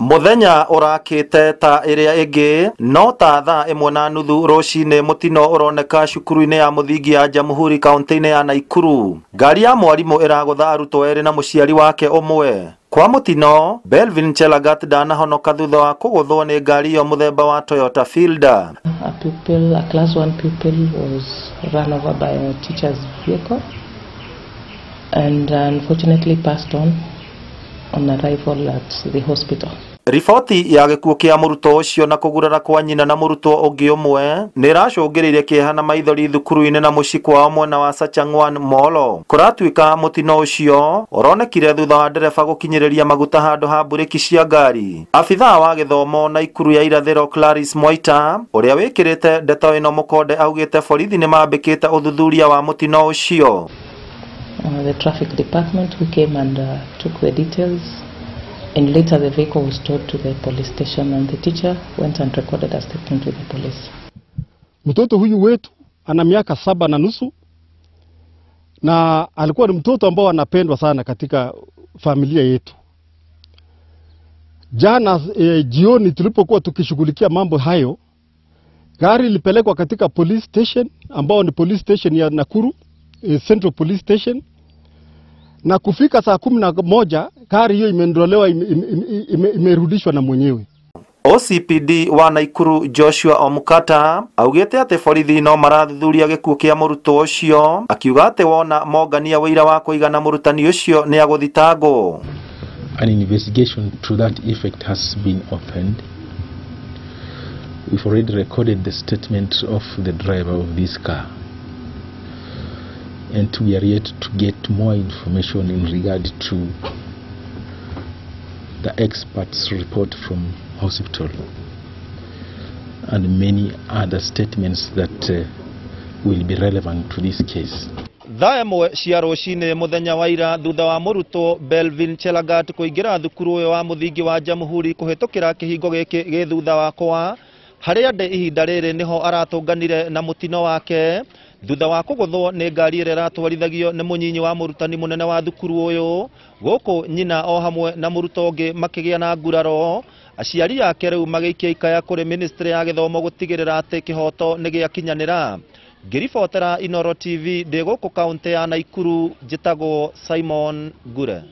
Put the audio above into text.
Muthenya urakite ta iria ingi no ta thaa 1:30 rucini mutino uroneka cukuru-ini ya muthingi ya Jamhuri kaunti-ini ya Nakuru. Ngari ya mwarimu iragutha arutwo eri na muciari wake umwe. Kwa mutino, Belvin Chelagat ndanahonoka thutha wa kuguthwo ni ngari iyo muthemba wa Toyota Fielder. A pupil, a class 1 pupil was run over by a teacher's vehicle and unfortunately passed on arrival at the hospital. Riboti ya gĩkuũ kĩa mũrutwo ũcio na kũgurara kwa nyina na mũrutwo ũngĩ ũmwe nĩ ĩracũngĩrĩirie kĩeha na maithori thukuru-inĩ na mũciĩ kwao mwena wa Sachangwan Molo. Kũratuĩka mũtino ũcio ũronekire thutha wa ndereba gũkinyĩrĩria maguta handũ ha mburĩki cia ngari. Abithaa wa gĩthomo Nakuru ya irathĩro Clarice Mwaita ũrĩa wĩkĩrĩte ndeto ĩno mũkonde augĩte borithi nĩ mambĩkĩte ũthuthuria wa mũtino ũcio. The traffic department who came and took the details, and later the vehicle was towed to the police station and the teacher went and recorded a statement with the police. Mtoto huyu wetu ana miaka 7.5 na alikuwa ni mtoto ambao anapendwa sana katika familia yetu. Jana jioni tulipokuwa tukishughulikia mambo hayo, gari lilipelekwa katika police station ambao ni police station ya Nakuru, Central Police Station, na kufika saa 11 gari hiyo imeondolewa, imerudishwa na mwenyewe. OCPD wa Nakuru Joshua Omukata augite ati borithi no marathuthuria gĩkuũ kĩa mũrutwo ũcio, akiuga atĩ wona mongania wĩira wa kũigana mũrutani ũcio nĩ agũthitangwo. An investigation to that effect has been opened. We've already recorded the statement of the driver of this car, and we are yet to get more information in regard to the experts' report from hospital and many other statements that will be relevant to this case. Thaa 1 cia rũcinĩ mũthenya wa ira thutha wa mũrutwo Belvin Chelagat kũingĩra thukuru ũyũ wa mũthingi wa Jamhuri kũhĩtũkĩra kĩhingo gĩkĩ gĩ thutha wakwa harĩa ndĩ ihinda rĩrĩ nĩho aratũnganire na mũtino wake thutha wa kũgũthwo nĩ ngari ĩrĩa ĩratwarithagio nĩ mũnyinyi wa mũrutani mũnene wa thukuru ũyũ. Gũkũ nyina o hamwe na mũrutwo ũngĩ makĩgĩa na nguraro. Aciari ake rĩu magĩikia ikaya kũrĩ ministry ya gĩthomo gũtigĩrĩra atĩ kĩhoto nĩ gĩakinyanĩra. Ngĩribotera Inooro TV ndĩ gũkũ kaũntĩ ya Nakuru, njĩtagwo Simon Ngure.